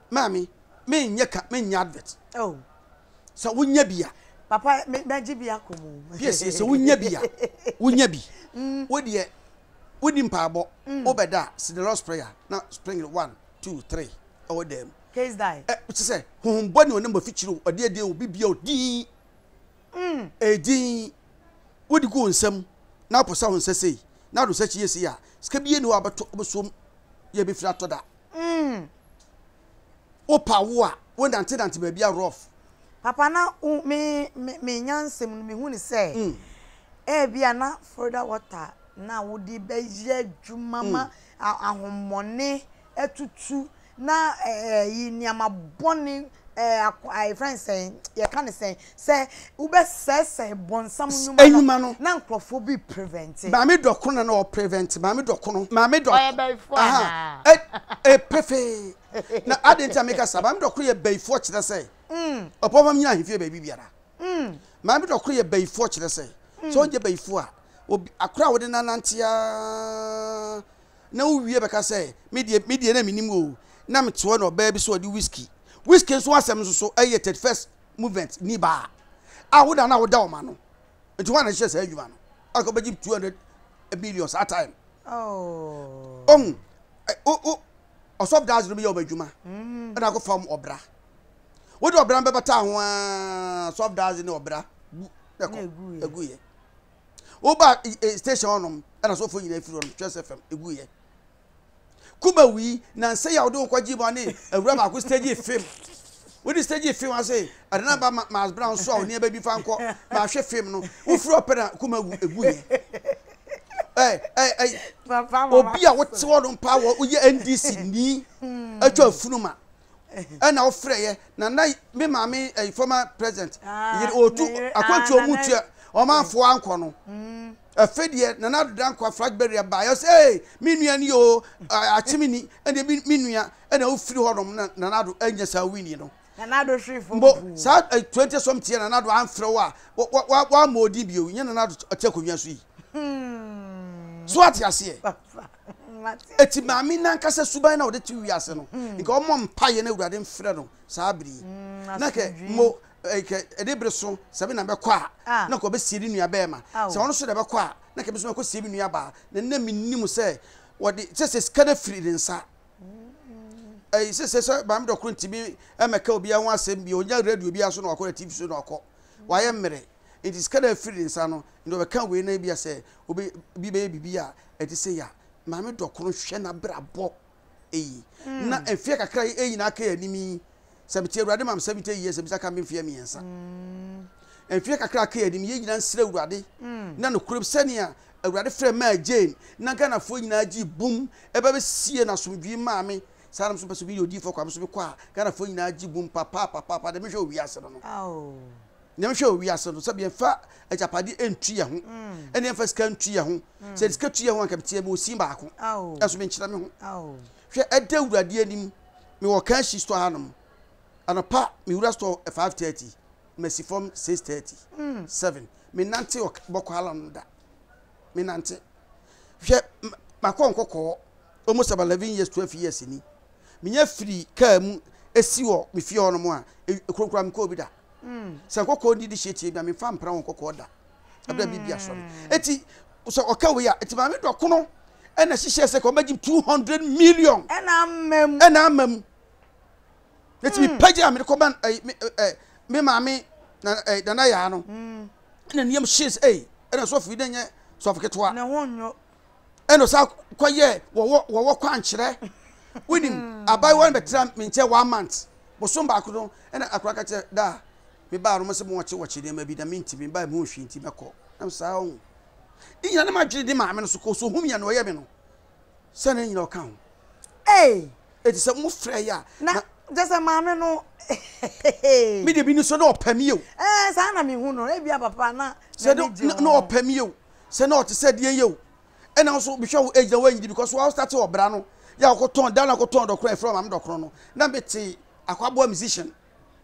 maa me menyɛ ka menyɛ advert. Oh. Sɛ wonya bi a. Papa me mɛgye bi akɔ mu. Yes, sɛ wonya bi a wonya bi. Mm. Wo deɛ wodi mpaabɔ mm. wobɛda a si the Lord's prayer na spring one two three ɛwɔ dan mu. Case die. Ɛ kyɛ sɛ honhom bɔ ne ɔnam afikyiri o ɔde adeɛ obi bia odin. Ɛyɛ dinn. Wode gu wo nsam na woposa wo nsa sei na wode wo nsa akyi yɛ sei a, sika biara nni hɔ a wobɛtɔ wobɛsom yɛ bɛfiri atɔ da. Wopa wo a, wonantenante baabi a rough. Papa na wo me me me nyansam no mehu ne sɛ ebia na Florida water na wode bɛyɛ adwuma ma ahommɔne atutu na ɛyi nneɛma bɔne ɛɛ akwa yɛfrɛ no sɛn yɛka no sɛn sɛ wobɛsɛesɛe bɔnsam nnwuma no na nkurɔfoɔ bi prevent. Maame dɔkono na na ɔprevent maame dɔkono maame dɔ Ɔyɛ bayifoɔ anaa? Ɛ ɛ pefee na adi nti a meka saa maame dɔkono yɛ bayifoɔ kyerɛ sɛ ɔpɔ fam nyina ahemfie baabi biara maame dɔkono yɛ bayifoɔ kyerɛ sɛ sɛ ɔnyɛ bayifoɔ a obi akora a wɔde nanante aa na wowie bɛka sɛ, Me deɛ, me deɛ na mennim o, na mete hɔ na ɔbaa bi sɛ ɔde whisky. Whisky nso asɛm nso so ɛyɛ 31st movement ni baa a woda na woda wɔn ano. Nti wɔn na ɛhyɛ saa adwuma no. Aka wobɛgye 200 million saa time. Oh. Ɔhu. O o ɔsɔfo daadze no bɛyɛ wɔn adwuma ɛna akɔfa wɔn ɔbra. Wode ɔbra no bɛbata ho aa sɔfo daadze ne ɔbra bu na ɛkɔ ɛgu yɛ. Woba station hɔnom ɛna sɔfo nyinaa firi hɔnom Twɛs FM ɛgu yɛ. Kuba wui nansa yi a wode wo kɔgye mu ne awura baako stage film wode stage film ase ɛde na ba Miles Brown so a nneɛma bi fa nkɔ mahwɛ film no wofiri ɔpɛ na kuma wu egu yɛ ɛ ɛ ɛ obi a wote hɔ no mpa wɔ woyɛ NDC ni atwa afunu ma ɛna wofrɛ yɛ na na me maame ɛyi former president ah, yere otu akwantu ɔmu tua ɔmanfoɔ ankɔ no mm. ɛfɛ deɛ nana ado dankwa flag bearer ba yɛ sɛ ee me nua ni o akyemi ni ɛna me nua ɛna ofiri hɔ nom na nana ado ɛnyɛ saa wini no nana ado hwere fam mbo saa 20 something nana ado amfrɛ wo a wa wa wa ma odi bio nyɛ nana ado ɔte akonnwa so yi hmm. so ate aseɛ Eti maame nankasa suban na ɔde te wiase no, hmm. nka ɔmmɔ mpaeɛ na Awurade mfrɛ no saa bere yi. Hmm, na kɛ mo eh, kɛ ɛde bere so sɛ me na mɛkɔ a, ah. na kɛ ɔbɛsie ne nua bɛrima. Sɛ ɔno so na ɛbɛkɔ a, na kɛ me so mɛkɔ sie me nua baa. Na nna menim sɛ wɔde sɛ sɛ sika no afiri ne nsa. Ɛyi sɛ sɛ sɛ maame dɔkoro ntumi ɛmɛka obiara ho asɛm bi, ɔnya radio biara so na wakɔ na TV so na wakɔ. Wayɛ mmerɛ. Nti sika no afiri ne nsa no, nti ɔbɛka wei na ebi a sɛ obi bi bɛyɛ biribi a ɛte sei a, maame dɔkono hwɛ n'abrabɔ eyi. Na mfeɛ kakra yi nyinaa aka yɛn anim yi, sɛ mete Awurade ma me 70 years, bisa ka me mfeɛ mmiɛnsa. Mfeɛ kakra aka yɛn anim, yɛn nyinaa nsrɛ Awurade. Na nokorɛm sɛnea Awurade frɛ maa Jane, na Ghanafoɔ nyinaa gye bum ɛba bɛsie no asomdwee maa me. Saa na me nso mpɛ sɛ obi yɛ odiyifoɔ kwa, me nso mekɔ a, Ghanafoɔ nyinaa gye bum papaapapa, deɛ mehwɛ wɔ wiase no no. Nea mehwɛ wɔ wiase no, sɛbi yɛmfa agyapadeɛ ntu yɛn ho, ɛna yɛmfa sika ntu yɛn ho. Sɛ sika tu yɛn ho anka meteɛ mewɔ sin baako, ɛnso menkyerɛ me ho. Hwɛ, ɛda Awurade anim, mewɔ Kanshi store hanom. Anɔpa mewura store 5:30, masi fam 6:30, 7. Menante bɔkɔ hala no da. Menante. Hwɛ, makɔ nkɔkɔɔ almost about 11 years, 12 years ni. Menya firi kaa mu esi wɔ me fie hɔnom a, ekuro koraa mekɔɔ bi da. Sɛ nkɔkɔɔ di de hyɛ tie bi a, memfa mpra wɔn nkɔkɔɔ da. Ɛberɛ a biribi asɔre. Eti sɛ ɔka wei a, eti maame dɔkono ɛna hyehyɛ sɛ kɔn bɛgye 200 million. Ɛna ama mu. Ɛna ama mu. Eti mi pagya a mede kɔba ɛyi me ɛ me maame na ɛ nana yaa no. Ɛna nneɛm hyɛ sɛ ɛyi ɛna sɔfo yi dɛ nyɛ sɔfo ketewa. Ne ho nyo. Ɛna ɔsan kɔyɛ wɔwɔ wɔwɔ kwankyerɛ. Wonim abayewa no bɛtena me nkyɛn one month. Bosom baako no ɛna akora ka kyerɛ da a mebaa no mo sɛ mo wɔkye wɔkye nneɛma bi na mentimi mebaa mu hwee nti mɛkɔ. Na saa ɔho. Ne nyina ne madwene de maame no so kɔ so hu me a na ɔyɛ me no. Sɛ ne nyina ɔka ho. Ei! Eti sɛ mo frɛ yɛ a. Na kyɛ sɛ maame no. Me deɛ bi ni so na ɔpɛ mi o. Ɛɛ saa na mehu no ebia papa na n'ani gye ho. Sɛ na ɔpɛ mi o. Sɛ na ɔte sɛ deɛ yɛ o. Ɛna nso mehwɛ wo age na woanyini because wo start ɔbra no yɛ akɔtɔn da na akɔtɔn dɔkorɔ ɛfrɛ maame dɔkorɔ no na mete akwaboa musician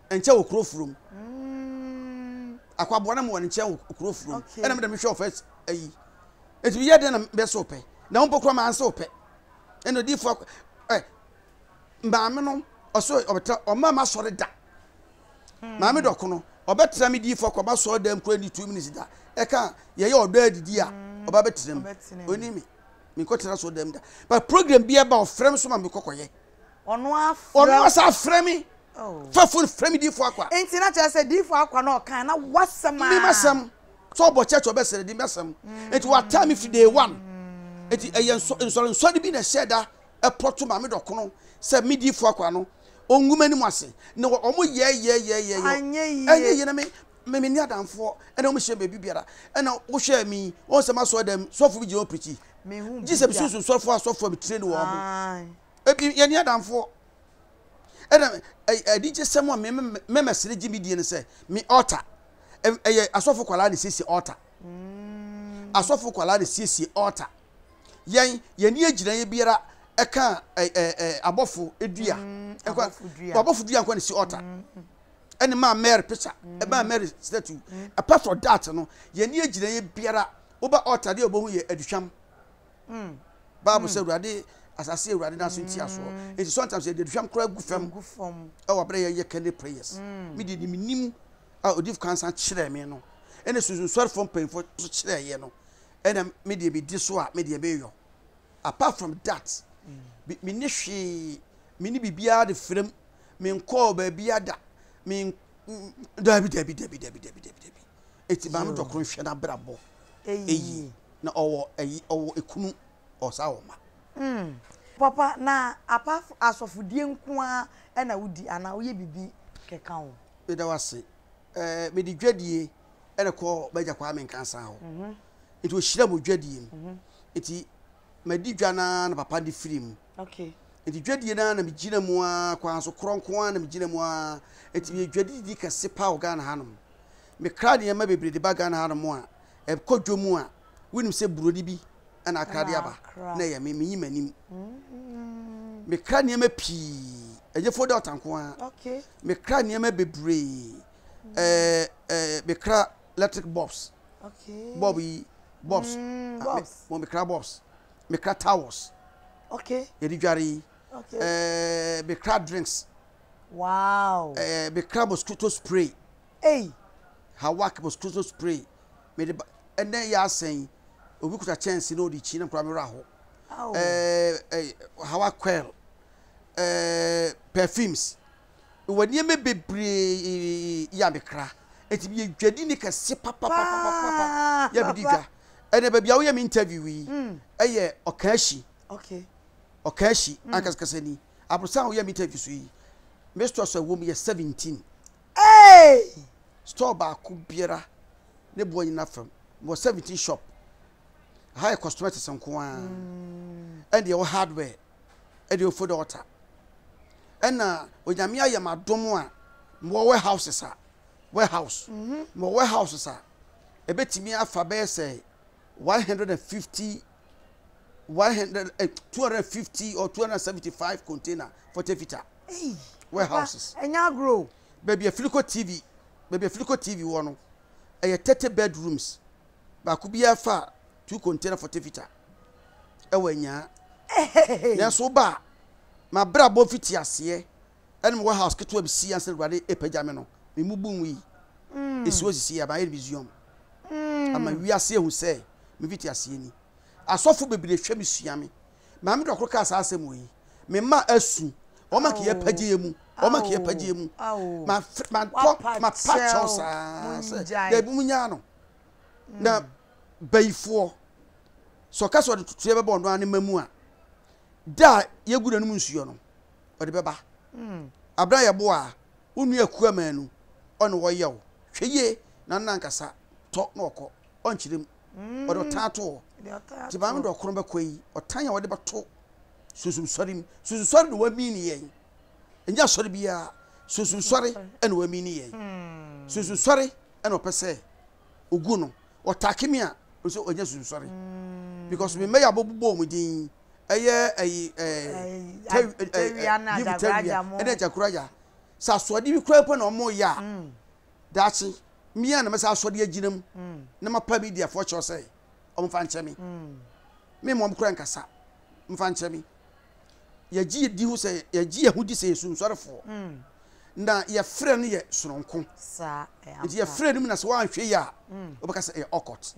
nkyɛn wɔ kuro furom mm. akwaboa na mewɔ ne nkyɛn wɔ kuro furom ɛna mede mehwɛ ɔfɛ ayi ɛti yɛ dɛn na bɛsɛ wopɛ na wo mpo kora manse wopɛ ɛna odiifoɔ ɛ maame no ɔsɛ ɔbɛtra ɔma ma sɔre da Maame dɔko no, ɔbɛtena me diifo akɔ m'asɔre dɛm kura ni 2 minutes da. Ɛka yɛyɛ ɔdɔ adidi a, mm, ɔba bɛtena mu. Ɔni me. Menkɔtena asɔre dɛm da. But program bi ɛba ɔfrɛ me so ma mekɔkɔyɛ. Ɔno afrɛ. Ɔno asa afrɛ me. Oh. Fa phone frɛ me diifo akwa. Enti na kyerɛ sɛ diifo akwa na ɔkan na wasɛm a. Me masɛm. Sɛ ɔbɔ church ɔbɛsrɛ di masɛm. Enti wataa me firi day one. Enti ɛyɛ nsɔre nsɔre bi na ɛhyɛ da ɛpɔto maame dɔkono sɛ me diifo akwa no ɔngu m'anim ase na wɔn yɛ yɛ yɛ yɛ yɛ ɛnyɛ yie na me me me ni adamfoɔ ɛna wɔn hyɛ baabi biara ɛna wohwɛ mi wɔn sɛ masɔ dɛm sɔfo bi gyina hɔ pirikyi gye sɛ mesusu sɔfo asɔfo a metire ne wɔn ho ebi yɛ ni adamfoɔ ɛna ɛdi gye sɛm a me me mɛsere gye me die no sɛ me altar ɛyɛ asɔfo kwalaa na siesie altar mm. asɔfo kwalaa na siesie altar. Yɛn, yɛn ani agyinaeɛ biara ɛka ɛ ɛ ɛ abɔfo dua. Mm, abɔfo dua. Abɔfo dua nkwa na si altar. Mm. Ɛne maa Mary picture, mm. ɛmaa Mary statue. Mm. Apart from that no, yɛn ani agyinaeɛ biara, woba altar deɛ wɔbɛhu yɛ aduhwam. Mm. Bible sɛ Awurade asase Awurade n'aso ntiasoɔ. Mm. Nti sometimes yɛde aduhwam koraa gu fam. Gu fam. Ɛwɔ abere yɛyɛ candle prayers. Mm. Me deɛ menim a odif kansa kyerɛɛ me no, ɛna sunsunsɔrefoɔ mpanyinfoɔ nso kyerɛɛ yɛ no. Ɛna me deɛ me di so a me deɛ me yɔ apart from that. Menni hwee, menni biribiara de frɛ mu, menkɔɔ baabiara da, men dabi dabi dabi dabi dabi dabi dabi. Eti maame dɔkono nhwɛ n'abrabɔ eyi na ɔwɔ ɛyi ɔwɔ ekunu ɔsa wɔ ma. Mm. Papa na apart asɔfodie nko ara na wodi anaa woyɛ biribi kɛka ho? Meda wo ase. Ɛɛ mede dwadie ɛna kɔɔ m'agya Kwame Nkansah hɔ. Mhm. Nti ɔhyira mu dwadie mu. Mhm. Nti madi dwa no ara na papa de firi mu. Okay. Nti dwadie no ara na megyina mu ara kwan so korɔ nko ara na megyina mu ara. Nti meyɛ dwadidi kɛse paa wɔ Ghana hanom. Mekra nneɛma bebree de ba Ghana hanom a, ɛkɔ dwa mu a, wonim sɛ buroni bi na akra de aba na ɛyɛ me, menyi m'anim. Mekra nneɛma pii, ɛnyɛ folder water nko ara. Mekra nneɛma bebree. Ɛɛ ɛɛ mekra electric bulbs. Bulb yi, bulbs. Mm, mekra bulbs. Mekra towels. Okay. Yɛde dware yi. Okay. Ɛɛ mekra drinks. Wow. Ɛɛ mekra mosquito spray. Ei. Hawak mosquito spray. Mede ba ɛnɛ yɛ asɛn obi kuta kyɛnse na ɔde kyi na nkura mewura hɔ. Ɛɛ ɛɛ Hawak coil. Ɛɛ perfumes. Wɔ nneɛma bebree yɛ a mekra. Eti meyɛ dwadini kɛse papapapapapa yɛ mede dwa. Ɛnɛ baabi a woyɛ me interview yi ɛyɛ Ɔkaahyi. Okay. Ɔkaahyi ankasakasa ni. Aborosan a woyɛ me interview so yi, me stores a ɛwɔ mu yɛ 17. Hey! Store baako biara ne boɔ nyina fam. Mewɔ 17 shop. Aha yɛ cosmetics nko ara. Ɛna ɛwɔ hardware, ɛna ɛwɔ food altar. Ɛna Onyame ayɛ me adom a mewɔ warehouses a, warehouse. Mewɔ warehouses a ɛbɛtumi afa bɛyɛ sɛ 150 100 eh, 250 or 275 container 40 fita warehouses. Ɛnyɛ agorɔ o. Baabi a Filiko TV, baabi a Filiko TV wɔ no, ɛyɛ 30 bedrooms. Baako biara fa two container 40 fita ɛwɔ Anyaa. Nanso woba a, m'abrabɔ mfitiaseɛ ɛne me warehouse ketewa bi si ansa na Awurade repagya me no, me mu bu nwui. Esi hɔ sisi a, mayɛ no museum. Ama wiase ahu sɛ me mfitiaseɛ ni. Asɔfo bebree hwɛ me sua me. Maame dɔkoro kaa saa asɛm wɔ yi. Me mma asu. Wɔn a kɛyɛ pagye mu. Wɔn a kɛyɛ pagye mu. Ma ma tɔ ma pa kyɛw saa sɛ dɛbi mu nyaa no. Na bayifoɔ sɛ ɔka sɛ ɔde tutuɛ bɛbɔ ɔno ara ne mma mu a da a yɛgu n'anom nsuo no ɔde bɛba. Abena yɛ boa a wo nua akua manu ɔne wɔyɛ wo hwɛ yie na no nankasa tɔ na ɔkɔ ɔnkyerɛ mu. Ɔde ɔtan ato hɔ. Nti maame de ɔkono bɛkɔ yi, ɔtan a wɔde bɛto sunsum sɔre mu. Sunsum sɔre na wɔamini yɛn. Ɛnyɛ asɔre biara. Sunsum sɔre na wɔamini yɛn. Sunsum sɔre na ɔpɛ sɛ ogu no. Ɔtake me a, ɔsɛ ɔnyɛ sunsum sɔre. Because me mma yi a wɔbobɔ wɔn din ɛyɛ ɛyi ɛɛ tawia ɛne agyakoragya. Sɛ asoɔden bi koraa mpo na wɔyɛ a, daakye Me ara na mɛsan asɔre agyina mu na mapa Mediafoɔ kyɛw sɛ wɔmfa nkyɛ me. Me mmom koraa nkasa, mfa nkyɛ me. Yɛgye yɛdi ho sɛ yɛgye yɛn ho di sɛ yɛ sunsɔrefoɔ. Na yɛfrɛ no yɛ sononko. Nti yɛfrɛ no mu na sɛ woanhwɛ yi a wobɛka sɛ ɛyɛ ɔkɔt.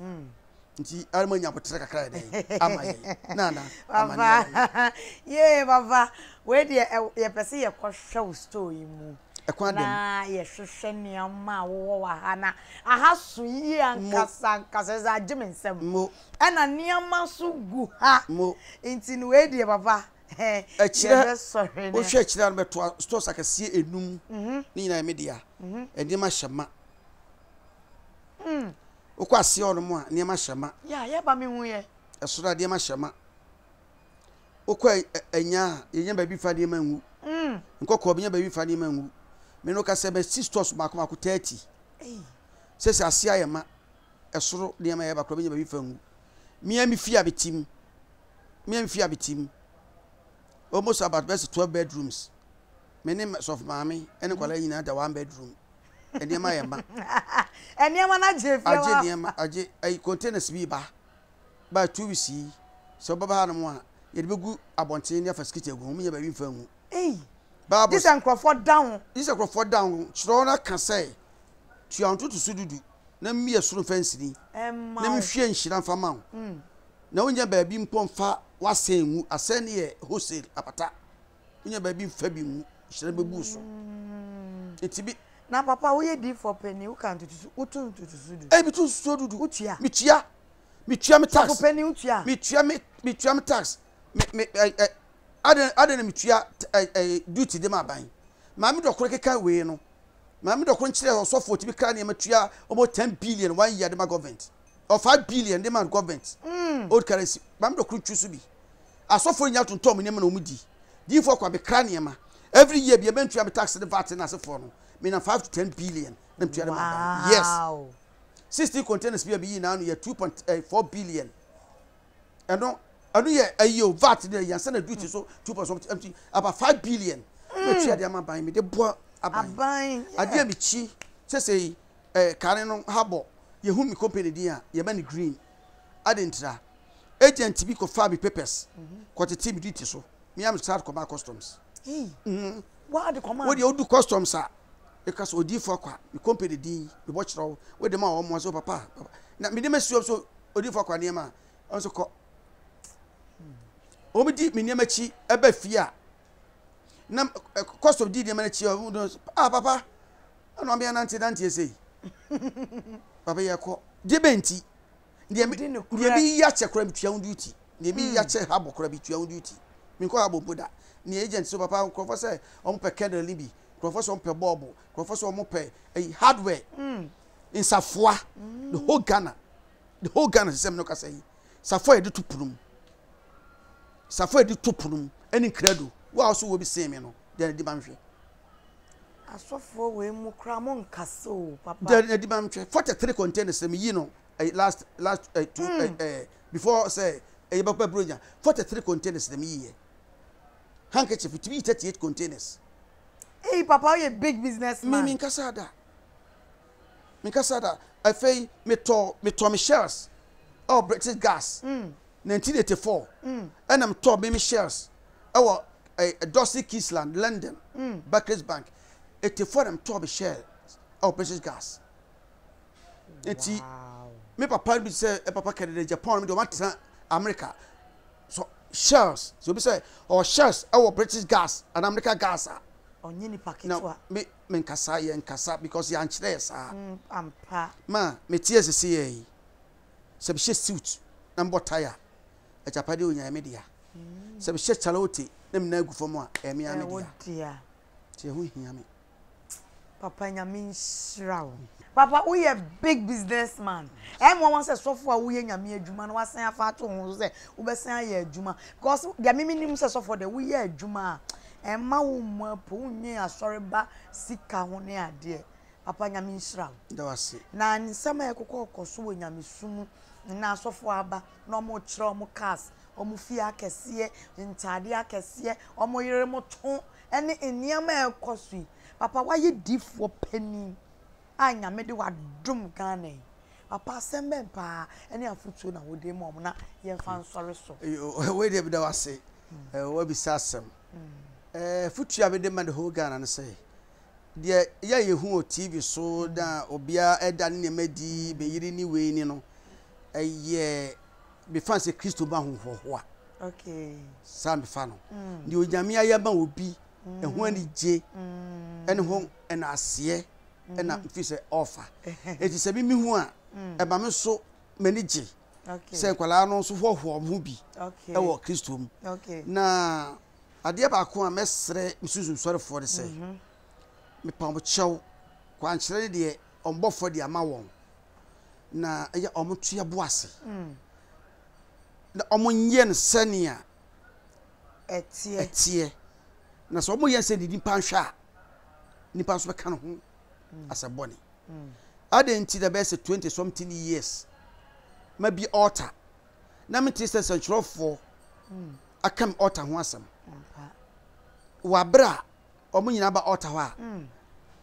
Nti ara mo anya aboterɛ kakra yɛ dɛn ama yɛn. Nana, amaneɛ no. Yee papa, wei deɛ yɛpɛ sɛ yɛkɔhwɛ wo store yi mu. Ɛkwan dɛm. Na yɛhwehwɛ nneɛma a wowɔ wɔ ha na aha so yie ankasa ankasa ɛsɛ agye me nsam. Mo. Ɛna nneɛma nso gu ha. Mo. Nti no wei deɛ papa Akyire yɛbɛsɔre ne. Wohwɛ akyire a no bɛtoa stores akɛseɛ enum ne nyinaa yɛ me dea. Nneɛma hyɛ ma. Wokɔ aseɛ hɔ nom a nneɛma hyɛ ma. Yeah, yɛba me hu yɛ. Ɛsoro a nneɛma hyɛ ma. Wokɔ anya a, yɛnya baabi fa nneɛma ngu. Nkɔkɔɔ bɛnya baabi fa nneɛma ngu. Me no ka sɛ masi stores mako mako 30. Sɛ sɛ aseɛ ayɛ ma, ɛsoro nneɛma yɛ bakora bɛnya baabi fa ngu. Mea me fie a metim. Mea me fie a metim. Almost about bɛsɛ 12 bedrooms. Me ne sɔfo maame ne nkwadaa nyinaa da one bedroom. Nneɛma yɛ ma. Nneɛma no agye fie Agye nneɛma, agye ayi containers bi ba. By 2 weeks yi, sɛ wobɛba hanom a, yɛde bɛgu abɔnten ne afa sikiti agu ho, menya baabi mfa ngu. Ei! Bible Gye sɛ nkurɔfoɔ da ho. Gye sɛ nkurɔfoɔ da ho. Kyerɛw no aka sɛ, Tua wo ntotoso dudu, na mmue soro mfɛnsini, Ɛmma na wo. menhwie nhyira mfa ma wo, na wonnya baabi mpo mfa. W'asɛn ngu. Asɛn no yɛ wholesale, apata. Wonya baabi mfa bi ngu, hyerɛn bɛbu so. Nti bi. Na papa woyɛ diifoɔ panin, woka ntotoso, woto ntotoso du. Ɛy meto ntotoso du du. Wotua. Metua. Metua me tax. Sɔfo panin wotua. Metua me metua me tax. Me me ɛ ɛ adɛn adɛn na metua ɛ ɛ duty de ma aban. Maame dɔkoro keka wei no. Maame dɔkoro nkyerɛ ɔsɔfo otumi kra nneɛma tua almost 10 billion one year de ma government. Or 5 billion de ma government. Old currency. Maame dɔkoro twu so bi. Asɔfo nyinaa tontɔn wɔn nneɛma na wɔn di. Diifoɔ kwa bɛkra nneɛma. Every year bi ɛbɛntua me tax ne VAT ne asefoɔ no. Menya 5 to 10 billion na metua de ma aban. Yes. 16 containers bi a bi yi n'ano yɛ 2.4 billion. Ɛno yɛ ɛyi o, VAT ne yɛn sɛ na duty so two point something nti about 5 billion. Na tua de ama aban, mede boa aban. Aban. Adeɛ a mekyi sɛsɛ yi ɛɛ kane no habɔ yɛhu mi company din a yɛma no green. Ade ntira agent bi kɔfaa mi papers kɔtete mi duty so, mi am start kɔma customs. Waade kɔma. Wo deɛ wodu customs a ɛka sɛ odiifoɔ akwa mi company din mebɔ kyerɛ wo, wode ma wɔn mo sɛ papa papa na mede ma si wɔm so odiifoɔ akwa nneɛma a ɔno nso kɔ wɔn di mi nneɛma akyi ɛbɛ fie a na custom di nneɛma n'akyi a wɔn do ah papa ɛna wɔn bɛyɛ nante nante ese yi papa yɛ kɔ deɛ bɛ nti deɛ mi deɛ mi yi akyɛ kora mi tua ho duty, deɛ mi yi akyɛ habɔ kora mi tua ho duty, mi nkɔ habɔ mpo da. Ne agent so papa, nkurɔfoɔ sɛ wɔn pɛ candle ni bi, nkurɔfoɔ sɛ wɔn pɛ bulb, nkurɔfoɔ sɛ wɔn pɛ ɛyi hardware nsafoa, the whole Ghana, the whole Ghana sisɛm no kasa yi, safoa yɛde to pono mu, safoa yɛde to pono mu ɛne nkrado wo a ɔso wɔ bi sen mi no deɛ ne di ma nhwɛ. Asɔfoɔ wei mu kora mo nkasa o papa. Deɛ ne di ma nhwɛ 43 containers mi yi no last last two before sɛ ɛyɛ bɛkɔ bɛburo nya 43 containers na mi yi yɛ handkerchief tumi yi 38 containers. Hey papa, woyɛ big business man. Mi nkasa da, mi nkasa da. Afei metɔ mi shares ɛwɔ British Gas 1984, ɛna metɔ mi shares ɛwɔ Dawson Kingsland London, Barclays Bank 84 na metɔ mi shares ɛwɔ British Gas. Nti me papa bi sɛ ɛ papa Kennedy Japan mi de ɔmo atena America so shares so obi sɛ ɔwɔ shares ɛwɔ British Gas and America Gas a. Ɔnyɛ nipa na ketewa. Me nkasa, yɛ nkasa because yɛ ankyerɛ yɛ saa. Ampa. Ma me te asese yɛ yi sɛ mehyɛ suit na mebɔ tie a, agyapadeɛ onya ɛme dea. Sɛ mehyɛ kyalote na me nan gu fam a, ɛme ara me ɛwɔ dea. Dea. Nti ɛho hia me. Papa, Nyame nhyira wo. Papa, woyɛ big business man. Ɛmmoa wɔn sɛ sɔfo a woyɛ Nyame adwuma na wasan afa ato ho so sɛ wobɛsan ayɛ adwuma, because deɛ mimi nim sɛ sɔfo deɛ woyɛ adwuma a ɛmma wo mmɔ apo, wonnwen asɔre ba sika ho ne adeɛ. Papa, Nyame nhyira wo. Da wase. Na nsɛm a ɛkokɔ kɔ so wɔ nyamesom mu na asɔfo aba na wɔn kyerɛ wɔn cars, wɔn fie akɛseɛ, ntaadeɛ akɛseɛ, wɔn yere mo to ɛne nneɛma a ɛkɔ so yi, papa wayɛ diifoɔ panin a Nyame de wadom Ghana yi. Papa, asɛm bɛn paa ɛne afotuo na wode ma wɔn na yɛmfa nsɔre so? Wei deɛ meda wo ase, wabisa asɛm. Afotuo a mede ma the whole Ghana no sɛ deɛ yɛ a yɛhu wɔ TV so na obiara ɛda ne nneɛma di bɛyere ne wei ni no, ɛyɛ mefa sɛ Kristo ma ahohoahoa. Saa mefa no deɛ Onyame ayɛ ma obi ɛho anigye ɛne ho ɛna aseɛ ɛna mfi sɛ ɔfa eti sɛ mimi ho a ɛma me so m'ani gye sɛ nkwadaa no nso hoahoa wɔn ho bi ɛwɔ Kristo mu. Na adeɛ baako a mɛsrɛ me sunsum sɔrefoɔ ne sɛ mepa wɔn kyɛw, kwankyerɛ ne deɛ wɔn bɔfoɔ de ama wɔn na ɛyɛ wɔn to yɛ bo ase na wɔn nyɛ no sɛnea ɛteɛ. Ɛteɛ. Na sɛ wɔn yɛ sɛ de nipa nhwɛ a, nipa nso bɛka ne ho asɛ bɔne. Adɛn nti na bɛyɛ sɛ 20 something years ma bi altar na mente sɛ nsɛnkyerɛwfoɔ aka me altar ho asɛm wɔ abere a wɔn nyinaa ba altar hɔ a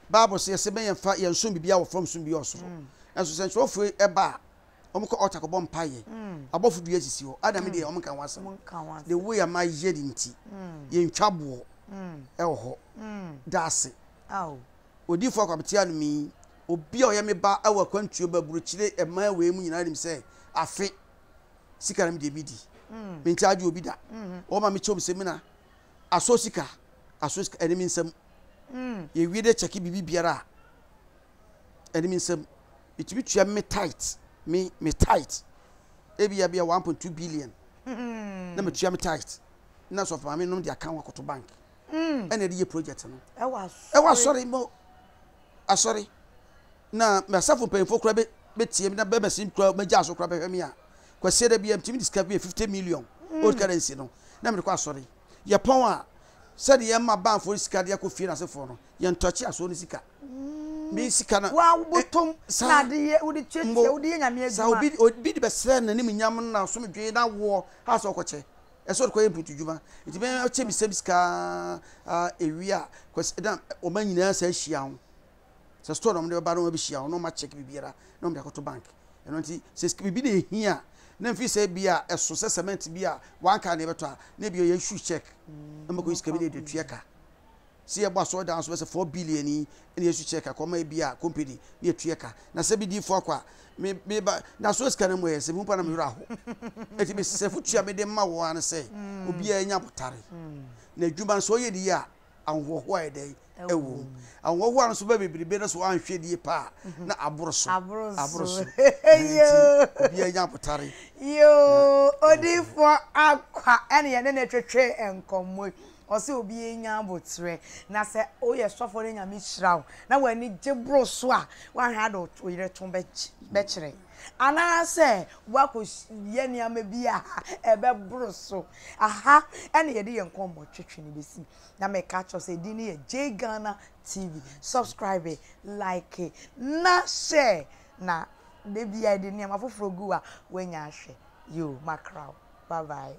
Bible sɛ yɛsɛ bɛyɛn fa yɛn som biribi a wɔ fam som bi wɔ soro, nanso nsɛnkyerɛwfoɔ ɛba a wɔn kɔ altar kɔbɔ mpaeɛ, abɔfo dua sisi hɔ adam deɛ wɔn nka ho asɛm. The way a ma yɛ ne nti yɛntwa boɔ ɛwɔ hɔ da ase. Odiifoɔ akwabetea no mi obi a ɔyɛ me ba ɛwɔ akwantuo ba burokyire ɛman wei mu nyinaa nim sɛ afe sika no mi deɛ mi di. Menkyagye obi da. Wɔma mekyɛ obi sɛ mina asɔ sika, asɔ sika ɛne me nsam. Yɛwie de kyɛke biribi biara a ɛne me nsam. Metumi tua me tight, me me tight. Ebi ya bia 1.2 billion. Na metua me tight. Na sɔfo maame nom de aka ho akɔto bank. Ɛna ɛde yɛ project no. Ɛwɔ asɔre mo asɔre. Na m'asafo mpanyinfoɔ koraa bɛ bɛtie me na bɛmɛsi koraa mɛgya so koraa bɛhwɛ me a. Kwasiada bi a metumi de sika bi yɛ 50 million old currency no na mede kɔ asɔre. Yɛpɔn a sɛdeɛ yɛma banfoɔ no sika de akɔ fie no asefoɔ no yɛntɔkye asoɔ no sika. Me sika no Wa wobotom na ade yɛ wode tuatua wode yɛ nyame adwuma. Sa obi obi de bɛsrɛ n'anim nyam na asomdwee na awoɔ a sɛ ɔkɔkyɛ ɛsɛ ɔde kɔyɛ mpuntudwuma nti mɛkyɛ bisam sika a ewie a kwasi na ɔma nyinaa sɛ ahyia ho. Sɛ store na wɔde bɛba na wɔabɛhyia wo na wɔn akyɛke biribiara na wɔde akɔto bank. Ɛno nti sɛ biribi na ɛhia a na mfi sɛ bi a ɛso sɛ cement bi a wanka na ɛbɛtɔ a na ebi yɛ issue check na wɔkɔ sika bi na yɛde atua ka. Sɛ yɛbɔ asɔredan so bɛsɛ 4 billion yi na yɛsu check akɔma ebi a company na yɛtua ka. Na sɛ bi diifoɔ akɔ a me me ba na so sika no mu yɛ sɛ mehu pa na me werɛ aho. Enti mesɛ fotua mede ma wɔn ara ne sɛ obiara nya abotare. Na adwuma no sɛ ɔyɛ ne yie a ahohoahoa yɛ dɛn ɛwɔ mu ahohoahoa no nso bɛ bebrebe no so anhwɛ die pa a na aboro so aboro so nti obiara nya abotare. Yoo odiifoɔ akwa ɛne yɛne ne twetwe nkɔmmɔ yi ɔsɛ obiara nya aboterɛ na sɛ woyɛ sɔfoɔ ne nyame hyira wo na w'ani gye boro so a woahwɛ ade wo yere to bɛkyerɛ anaasɛ woakɔ yɛ nneɛma bi a ɛbɛboro so aha ɛne yɛde yɛn nkɔmmɔ twetwe no bɛsi Na meka kyerɛ wo sɛ edin no yɛ Jay Ghana TV. Subscribe, like, na share. Na da biara yɛde nneɛma foforɔ gu a woanya ahwɛ. Yoo, makra wo. Bye bye.